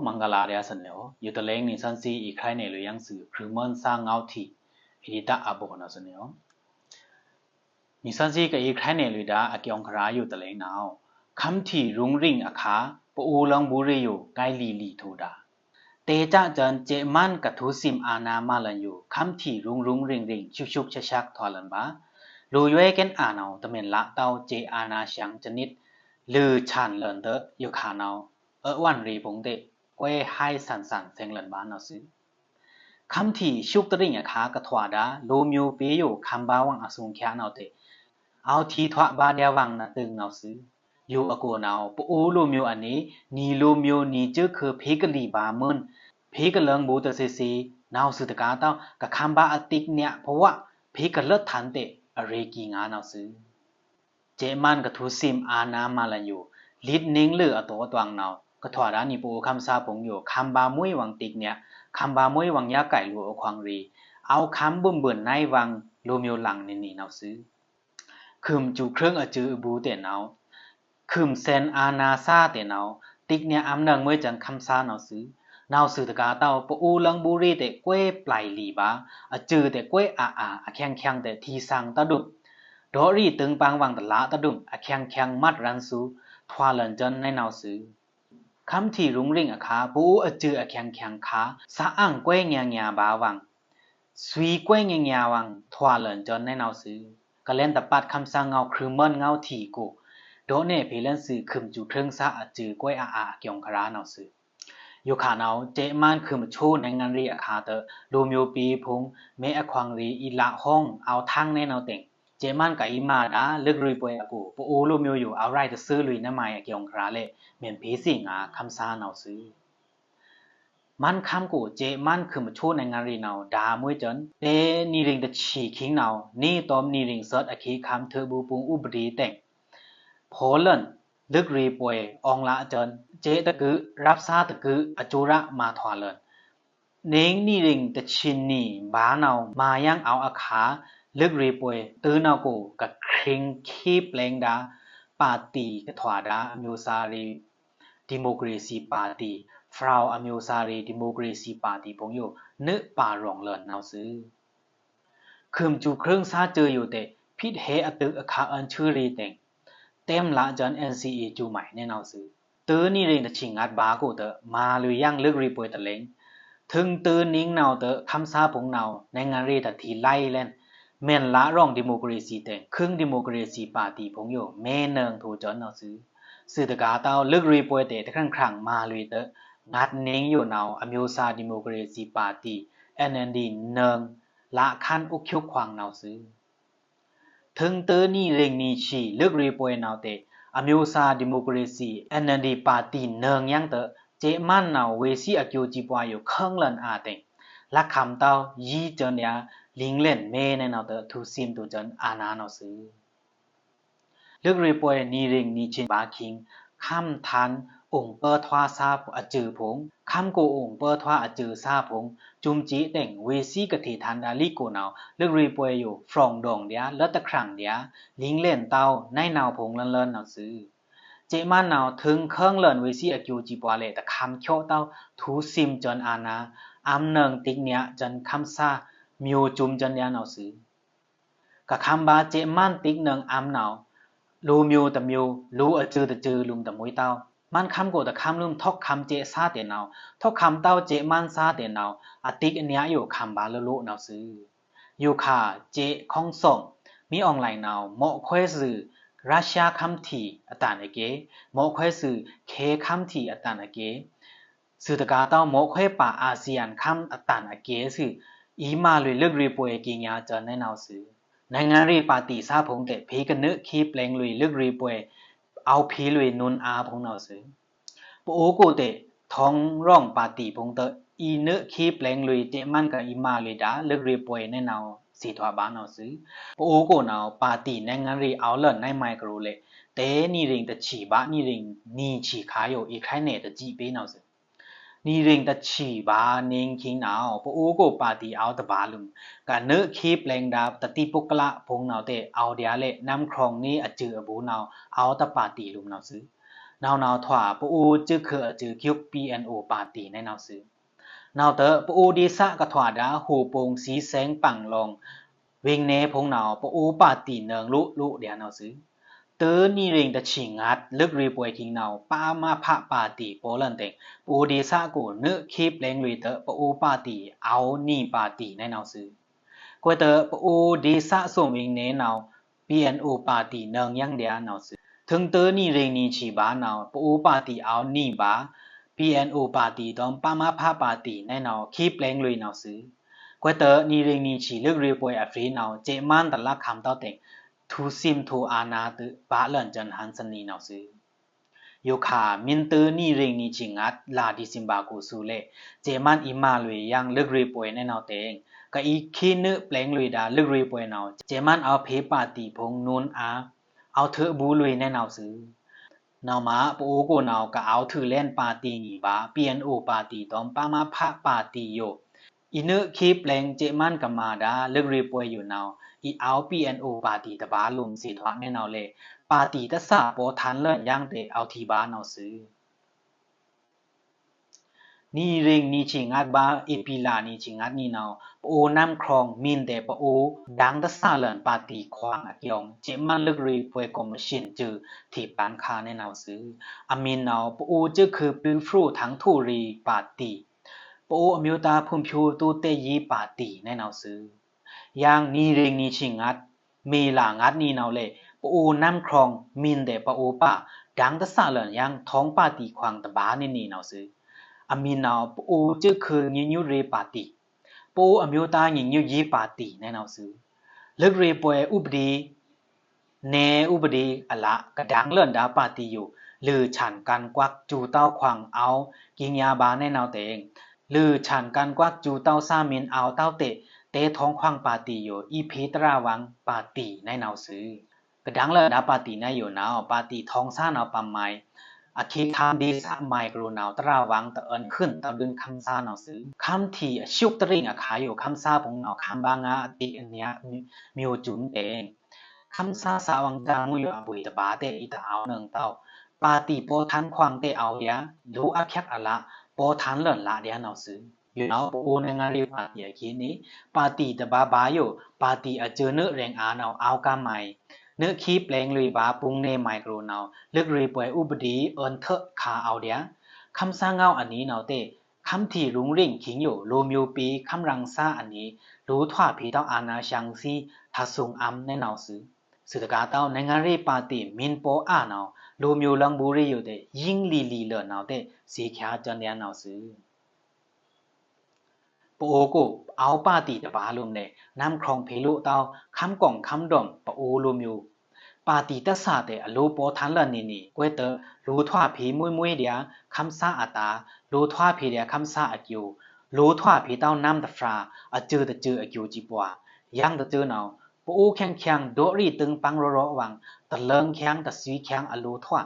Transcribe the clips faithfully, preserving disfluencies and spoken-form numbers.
မဂ်လာႏ ရစနဵဝ်။ ယိုတလင်း နီသွဉ်းသီး အီႏခြိုက်နယ်လွေယင်းသွူ ခြူးမွန်သားငဝ်းထီး အီႏဒးအဗွန် နဝ်ꩻသွဉ်းနွောဝ်။ နီသွဉ်းသီးကအီႏခြိုက်နယ်လွေဒါ အကျိုးခရာယိုတလင်းနဝ်ꩻ ခမ်းထီးရုံရင်းအခါ ပအိုဝ်ႏလွံဘူးရီယို ကိုင်လီလီထိုဒါ တေꩻကျားစွန် စဲ့ꩻမန်းကထူးသိမ်အာဏာမၤလန်ယို ခမ်းထီးရုံရုံရင်းရင်း ရှုပ်ရှုပ်ချက်ချက်ထွာလန်ဗာႏ လိုယွဲကဲအာဏာနဝ်ꩻ တမင်လꩻတဝ်း စဲ့ꩻအာဏာသျင်စနစ် လိုꩻဆန်လန်တယိုခါနဝ်ꩻ အဝွန်ရီဖုံႏတေ ကွဲးဟဲင်သင်သင်သင်လန်ဗာႏနဝ်ꩻသွူ။ ခမ်းထီးရှုပ်တရင်းအခါကထွာဒါ လိုꩻမျိူႏပေယို ခမ်းဗာႏဝွင်အသုင်ႏခဲနဝ်ꩻတေ အဝ်ထီထွာဗာႏဒျာႏဝွင်နတုံနဝ်ꩻသွူ။ ယိုအကိုနဝ်ꩻ ပအိုဝ်ႏလိုꩻမျိူႏအနွေ နီလိုꩻမျိူႏနီစွိုꩻ ဖေႏကလီဗာႏမွိုန် ဖေႏကလီဗာႏဘူးတသ့သ့ နဝ်ꩻသွူတကာတဝ်း ကခမ်းဗာႏအတိတ်းနျား ဖေႏကလတ်းထန်တေ အရေကီငါနဝ်ꩻသွူ။ စဲ့ꩻမန်းကထူးသိမ်အာဏာမၤလန်ယို လိတ်နင်းလိုꩻအတိုတွင်နဝ်ꩻ ကထွာဒါနွေ ပအိုဝ်ႏခမ်းသားဖုံႏယို ခမ်းဗာႏမွိုးဝွင်တိတ်းနျား ခမ်းဗာႏမွိုးဝွင်ယွဲင်ၵၢၢ်လိုꩻအခွင်ရီ အဝ်ခမ်းဗွမ်ဗွမ်နွဲဝွင် လိုꩻမျိူႏလင်နွေနွေနဝ်ꩻသွူ။ ခုမ်စူႏခြိုက်အစွိုꩻအဘူးတေနဝ်ꩻ ခုမ်သဲအာဏာသားတေနဝ်ꩻ တိတ်းနျားအံႏနွောင်ꩻမွိုးစွန်ႏခမ်းသားနဝ်ꩻသွူ။ နဝ်ꩻသွူတကာတဝ်း ပအိုဝ်ႏလွံဘူးရီတေ ကွဲးပျိုင်လီဗာႏ အစွိုꩻတေကွဲးအာအာ အခဲင်ခဲင်တေ ထီသင်တဒုမ် ဒေါရီတုံပင်ဝွင်တလးတဒုမ် အခဲင်ခဲင်မတ်ရန်သွူ ထွာလန်စွန်နွေနဝ်ꩻသွူ။ ခမ်းထီးရုံရင်းအခါ ပအိုဝ်ႏအစွိုꩻအခဲင်ခဲင်ခါ သအင်ကွဲးငျာငျာဗာႏဝွင် သွီကွဲးငျာငျာဝွင် ထွာလန်စွန်နွေနဝ်ꩻသွူ။ ကလဲန်တပတ်ခမ်းသားငဝ်ꩻ ခြူးမွန်ငဝ်းထီးကို ဒေါနဲဖေႏလဲန်သွူ ခုမ်စူႏခြိုက်သားအစွိုꩻကွဲးအာအာအကျိုးခရာနဝ်ꩻသွူ။ ယိုခါနဝ်ꩻ စဲ့ꩻမန်းခုမ်အချိုးနွေငါရီအခါတေ လိုꩻမျိူႏပေဖုံႏ မဲအခွင်ရီ အီလးဟွင် အဝ်ထင်နွေနဝ်ꩻတေင် စဲ့ꩻမန်းကအီမဒါ လွိုက်ရီပွေအကို ပအိုဝ်ႏလိုꩻမျိူႏယို အဝ်ရိုင်တသွိုးလွေနွဲမွဲအကျိုးခရာလၢ မန်ဖေႏသီငါခမ်းသားနဝ်ꩻသွူ။ မန်းခမ်းကို စဲ့ꩻမန်းခုမ်အချိုးနွေငါရီနဝ်ꩻ ဒါမွေးစွန် တဲနွေရင်းတဆံခံနဝ်ꩻ နွေတုမ်နွေရင်းသွက်အခေတ်ခမ်း ထွေဗိုလ်ပုံဥပဒေတေင် ဖော်လန် လွိုက်ရီပွေ အောင်လစွန် စဲ့ꩻတကု ရပ်စားတကု အကျိုးရမထွာလန် နွေနွေရင်းတဆံနွေဗာႏနဝ်ꩻ မွဲယင်းအဝ်အခါ လွိုက်ရီပွေ တွို့နဝ်ꩻကို ကခြိုင်ခေတ်ပျိုင်ဒါ ပါတီကထွာဒါ အမျိုးသားဒီမိုကရေစီပါတီ ဖြောင့်အမျိုးသားဒီမိုကရေစီပါတီဖုံႏယို နွေပါရောင်လန်နဝ်ꩻသွူ။ ခုမ်စူႏခြိုက်သားစွိုꩻယိုတေ ဖိတ်ဟဲအသွိုက်အခါ အွန်ဆူရီတေင် တဲမ်းလစွန် NCA စူမိုင်နွေနဝ်ꩻသွူ။ တွို့နွေရင်းတဆံငတ်ဗာႏကိုတေ မွဲလွေယင်းလွိုက်ရီပွေတလင်း ထိုင်တွို့နွေနဝ်ꩻတေ ခမ်းသားဖုံႏနဝ်ꩻ နွေငါရီတထီလဲလဲန် မန်လရောင်ဒီမိုကရေစီတေင် ခြိုင်ဒီမိုကရေစီပါတီဖုံႏယို မဲနွေထိုစွန်နဝ်ꩻသွူ။ သွူတကာတဝ်း လွိုက်ရီပွေတေ တခြင်ခြင်မွဲလွေတေ ငတ်နွေယိုနဝ်ꩻ အမျိုးသားဒီမိုကရေစီပါတီ NLD နွေ လက်ခံအုပ်ချုပ်ခွင့်နဝ်ꩻသွူ။ ထိုင်တွို့နွေရင်းနွေဆံ လွိုက်ရီပွေနဝ်ꩻတေ အမျိုးသားဒီမိုကရေစီ NLD ပါတီနွေယင်းတေ စဲ့ꩻမန်းနဝ်ꩻ ဝေးသီးအကျိုးစည်းပွားယို ခြိုင်လန်အာတေင် လက်ခံတဝ်း ယီစွန်ယွဲ လင်းလဲန်မဲနွေနဝ်ꩻတေ ထူသိမ်ထိုစွန်အာဏာနဝ်ꩻသွူ။ လွိုက်ရီပွေနွေရင်းနွေဆံဗာႏခြိုင် ခမ်းထန် အောင်ပွဲထွားသားအစွိုꩻဖုံႏ ခမ်းကို အောင်ပွဲထွားအစွိုꩻသားဖုံႏ စုမ်စံတေင် ဝေးသီးကထေႏထန်ဒါလီကိုနဝ်ꩻ လွိုက်ရီပွေယို ဖြောင့်ဒွန်ယွဲ လွတ်တခြင်ယွဲ လင်းလဲန်တဝ်း နွေနဝ်ꩻဖုံႏလန်လန်နဝ်ꩻသွူ။ စဲ့ꩻမန်းနဝ်ꩻ ထိုင်ခြိုင်လန်ဝေးသီးအကျိုးစည်းပွားလၢ တခမ်းချော့တဝ်း ထူသိမ်စွန်အာဏာ အံႏနွေတိတ်းနွဲစွန်ခမ်းသား မျိူးစုမ်စွန်ယွဲနဝ်ꩻသွူ။ ကခမ်းဗာႏစဲ့ꩻမန်းတိတ်းနွေအံႏနဝ်ꩻ လိုꩻမျိူႏတမျိူး လိုꩻအစွိုꩻတစွိုꩻ လိုမ်းတမှွေတဝ်း မန်းခမ်းကို တခမ်းလိုမ်း ထွက်ခမ်းစဲ့ꩻသားတေနဝ်ꩻ ထွက်ခမ်းတဝ်း စဲ့ꩻမန်းသားတေနဝ်ꩻ အတိတ်းအနွဲယို ခမ်းဗာႏလိုလိုနဝ်ꩻသွူ။ ယိုခါ စဲ့ꩻခေါင်းဆောင် မင်းအောင်လှိုင်နဝ်ꩻ မော့ခွဲသွူ ရတ်ရှီးခမ်းထီးအတန်အကဲ မော့ခွဲသွူ ခဲခမ်းထီးအတန်အကဲ သွူတကာတဝ်း မော့ခွဲပါ အာဆီယံခမ်းအတန်အကဲသွူ အီမွဲလွေ လွိုက်ရီပွေကီညွတ်စွန်နွေနဝ်ꩻသွူ။ နွေငါရီပါတီသားဖုံႏတေ ဖေႏကနွေခေတ်ပျိုင်လွေ လွိုက်ရီပွေ အဝ်ဖေႏလွေနွံအာဖုံႏနဝ်ꩻသွူ။ ပအိုဝ်ႏကိုတေ ထောင်ရောင်ပါတီဖုံႏတေ အီနွေခေတ်ပျိုင်လွေ စဲ့ꩻမန်းကအီမွဲလွေဒါ လွိုက်ရီပွေနွေနဝ်ꩻသွူ ထွာဗာႏနဝ်ꩻသွူ။ ပအိုဝ်ႏကိုနဝ်ꩻ ပါတီနွေငါရီအဝ်လန်နွဲမွဲကရိုလဲ့ တဲနွေရင်းတဆံဗာႏနွေရင်းနွေဆံခါယို အီႏခြိုက်နယ်တစံးပေနဝ်ꩻသွူ။ နွေရင်းတဆံဗာႏနွေခြိုင်နဝ်ꩻ ပအိုဝ်ႏကိုပါတီအဝ်တဗာႏလိုမ်း ကနွေခေတ်ပျိုင်ဒါ တတိပုကလဖုံႏနဝ်ꩻတေ အဝ်ဒျာႏလဲ့ နမ်းခြွောင်နွေအစွိုꩻအဘူးနဝ်ꩻ အဝ်တပါတီလိုမ်းနဝ်ꩻသွူ။ နဝ်ꩻနဝ်ꩻထွာ ပအိုဝ်ႏ စိုဝ်ꩻ ခွိုꩻအစိုဝ်ꩻ ကျူပ် ပီအန်အိုပါတီ နဲꩻနဝ်ꩻသွူ။ နဝ်ꩻတၢ ပအိုဝ်ႏဒေႏသ ကထွာဒါ ဟူးပိုင်ꩻသီသဲင်ပင်လောင် ဝေင်ꩻနယ်ဖိုင်ႏနဝ်ꩻ ပအိုဝ်ႏပါတီနွိုင်ꩻလိုꩻလိုꩻဒျာႏနဝ်ꩻသွူ။ တၢ နီꩻရင်ႏတဆံငတ် လွိုꩻကရေꩻပှဲၤခိင်နဝ်ꩻ ပမဖပါတီ ပေါလန်ႏတဲင် ပအိုဝ်ႏဒေႏသကို နွိုက်ꩻခေပ်လဲင်လွေꩻတဢ ပအိုဝ်ႏပါတီ အောဝ်းနီပါတီ နဲꩻနဝ်ꩻသွူ။ ခွဲးတၢ ပအိုဝ်ႏဒေႏသ သိုမ်ဝေင်ꩻနယ်နဝ်ꩻ ပီအန်အိုပါတီနွိုင်ꩻယင်းဒျာႏနဝ်ꩻသွူ။ ထိုင်တၢ နီꩻရင်ႏနီꩻဆံဘါနဝ်ꩻ ပအိုဝ်ႏပါတီအောဝ်းနီပါ ပီအန်အိုပါတီတွမ် ပမဖပါတီ နဲꩻနဝ်ꩻ ခေပ်လဲင်လွေꩻနဝ်ꩻသွူ။ ခွဲးတၢ နီꩻရင်ႏနီꩻဆံ လွိုꩻကရေꩻပှဲၤအဖြေနဝ်ꩻ စဲ့ꩻမန်းတလတ်းခမ်းတဝ်းတဲင် ထုးသိမ်ꩻထုးအာဏာတဵု ပာ်လန်ႏစန်ꩻဟန်ႏသနီနဝ်ꩻသွူ။ ယိုခါ မီးတၢ နီꩻရင်ႏနီꩻဆံငတ် လါဒီစဲမ်ဘာကိုဆူလဲ့ စဲ့ꩻမန်းအီမာလွေꩻယင်း လွိုၵ်ႈရေꩻပှဲၤနဲꩻနဝ်ꩻတဲင် ကအီခေနွိုက်ꩻပျဲင်လွေꩻဒါ လွိုၵ်ႈရေꩻပှဲၤနဝ်ꩻ စဲ့ꩻမန်းအောဝ်းဖေပါတီဖိုင်ႏနွိုင်ꩻအာ အောဝ်းထွို့ဘူးလွေꩻနဲꩻနဝ်ꩻသွူ။ နဝ်ꩻမး ပအိုဝ်ႏကိုနဝ်ꩻ ကအဝ်းထွို့လဲ့ꩻပါတီငီပါ ပီအန်အိုပါတီတွမ် ပမဖပါတီယို အီနွိုက်ꩻခေပျဲင် စဲ့ꩻမန်းကမာဒါ လွိုၵ်ႈရေꩻပှဲၤယိုနဝ်ꩻ အီအောဝ်းပီအန်အိုပါတီတပါလိုမ်သေထွာနဲꩻနဝ်ꩻလဲ့ ပါတီတသ်ပါ ပေါထန်းလန်ႏယင်းတဵ အောဝ်းထီဗာနဝ်ꩻသွူ။ နီꩻရင်ႏနီꩻဆံငတ်ဘါ အ့ပီလာနီꩻဆံငတ်နီနဝ်ꩻ ပအိုဝ်ႏနမ်းခြွင် မီးတဵ ပအိုဝ်ႏဒင်ႏတသ်လန်ႏပါတီခွင်ႏအကျိုင်း စဲ့ꩻမန်းလွိုၵ်ႈရေꩻပှဲၤကော်မရှင်ꩻစၢꩻ ထေပန်ႏခါနဲꩻနဝ်ꩻသွူ။ အမီးနဝ်ꩻ ပအိုဝ်ႏစိုဝ်ꩻခွိုꩻပိုဖြိုးထန်းထိရေပါတီ ပအိုဝ်ႏအမျိုးသားဖွံ့ဖြိုးတိုးတက်ရေးပါတီနဲꩻနဝ်ꩻသွူ။ ယင်းနီꩻရင်ႏနီꩻဆံငတ် မေလငတ်နီနဝ်ꩻလဲ့ ပအိုဝ်ႏနမ်းခြွင် မီးတဵ ပအိုဝ်ႏပါ ဒင်ႏတသ်လန်ႏယင်း ထောင်ပါတီခွင်ႏတပါနီနီနဝ်ꩻသွူ။ အမီးနဝ်ꩻ ပအိုဝ်ႏစိုဝ်ꩻခွိုꩻညီညွတ်ရေးပါတီ ပအိုဝ်ႏအမျိုးသားညီညွတ်ရေးပါတီနဲꩻနဝ်ꩻသွူ။ လွိုၵ်ႈရေꩻပှဲၤဥပဒေ နယ်ဥပဒေအလ ကဒင်ႏလန်ႏဒါပါတီယို လွေꩻဆန်ꩻကန်းꩻကွက်ꩻစူꩻတဝ်းခွင်ႏအောဝ်း ကြေညာပါနဲꩻနဝ်ꩻတဲင် လွေꩻဆန်ꩻကန်းꩻကွက်ꩻစူꩻတဝ်းသꩻမီးအောဝ်းတဝ်းတဵ တဵထောင်ခွင်ႏပါတီယို အီဖေးတရဝင်ႏပါတီနဲꩻနဝ်ꩻသွူ။ ကဒင်ႏလန်ႏဒါပါတီနဲꩻယိုနဝ်ꩻ ပါတီထောင်ႏသꩻနဝ်ꩻပမုဲင် အခေတ်ခမ်းဒေႏသမိုင်းကရိုနဝ်ꩻ တရဝင်ႏတအွဉ်းခွိုန်တဝ်းဒုးခမ်းသꩻနဝ်ꩻသွူ။ ခမ်းထေꩻအသုတ်းတရံင်ꩻအခါယို ခမ်းသꩻဖိုင်ႏနဝ်ꩻ ခမ်းဗာႏငါးအတိတ်းအနွေမျိုးစုံတဲင် ခမ်းသꩻသꩻဝင်ꩻစံꩻမူယိုအဗွေတပါတဵ အီတအောဝ်းနွိုင်ꩻတဝ်း ပါတီပေါထန်းခွင်ႏတဵအောဝ်းယၤ လိုꩻအဖြတ်အလ ပေါထန်းလန်ႏလဒျာႏနဝ်ꩻသွူ။ ယိုနဝ်ꩻ ပအိုဝ်ႏနဲငရေပါတီအခေတ်နီ ပါတီတပါပါယို ပါတီအစၢနွိုက်ꩻရဲင်ႏအာနဝ်ꩻ အောဝ်းကါမုဲင် နွိုက်ꩻခေပျဲင်လွေꩻပါ ပုင်းနယ်မိုင်ကရိုနဝ်ꩻ လွိုၵ်ႈရေꩻပှဲၤဥပဒေအွဉ်းထွို့ခါအောဝ်ဒျာႏ ခမ်းသꩻငဝ်းအနွိုင်ꩻနဝ်ꩻတဵ ခမ်းထေꩻရုံႏရ့င်ꩻခိင်းယို လိုꩻမျိုးပေႏခမ်းရင်ꩻသꩻအနွိုင်ꩻ လိုꩻထွာဖီတဝ်းအာဏာရှင်စံး ထသုင်ႏအမ်းနဲꩻနဝ်ꩻသွူ။ သုတကာတဝ်း နဲငရေပါတီမီးပော်အာနဝ်ꩻ လိုꩻမျိုးလင်ဘူးရေယိုတဵ ယိင်းလီလီလန်ႏနဝ်ꩻတဵ သေꩻချာႏစၼ်ဒျာႏနဝ်ꩻသွူ။ ပအိုဝ်ႏကို ပအိုဝ်ႏပါတီတပါလိုမ်နဲ နမ်းခြွင်ဖေလိုꩻတဝ်း ခမ်းကွင်ႏခမ်းတွမ်ႏ ပအိုဝ်ႏလိုꩻမျိုး ပါတီတသ်တဵ အလိုꩻပေါထန်းလန်ႏနီနီ ခွဲးတၢ လိုꩻထွာဖီမွေးမွေးဒျာႏ ခမ်းသꩻအတာႏ လိုꩻထွာဖီဒျာႏခမ်းသꩻအကျိုး လိုꩻထွာဖီတဝ်းနမ်းတဖြာ အစၢတစၢအကျိုးစံးပှာ ယင်းတစၢနဝ်ꩻ ပအိုဝ်ႏခဲင်ခဲင် ဒေါ့ရီတုင်းပင်းရောရောဝင် တလင်ခဲင်တသွီခဲင်အလိုꩻထွာ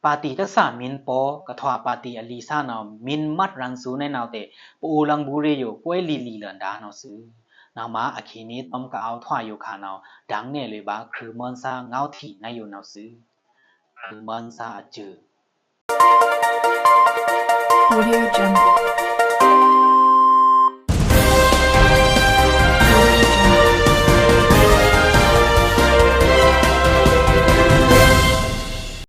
ပါတီတသ်မီးပော် ကထွာပါတီအလီသꩻနဝ်ꩻ မီးမတ်ရန်သူနဲꩻနဝ်ꩻတဵ ပအိုဝ်ႏလင်ဘူးရေယို ကွဲလီလီလန်ႏဒါနဝ်ꩻသွူ။ နဝ်ꩻမး အခေတ်နီတွမ်ꩻကအဝ်းထွာယိုခါနဝ်ꩻ ဒင်ႏနဲလွေꩻဗာႏ ခြူးမွဉ်သꩻငဝ်းထေꩻနဲယိုနဝ်ꩻသွူ။ ခြူးမွဉ်သꩻအစၢ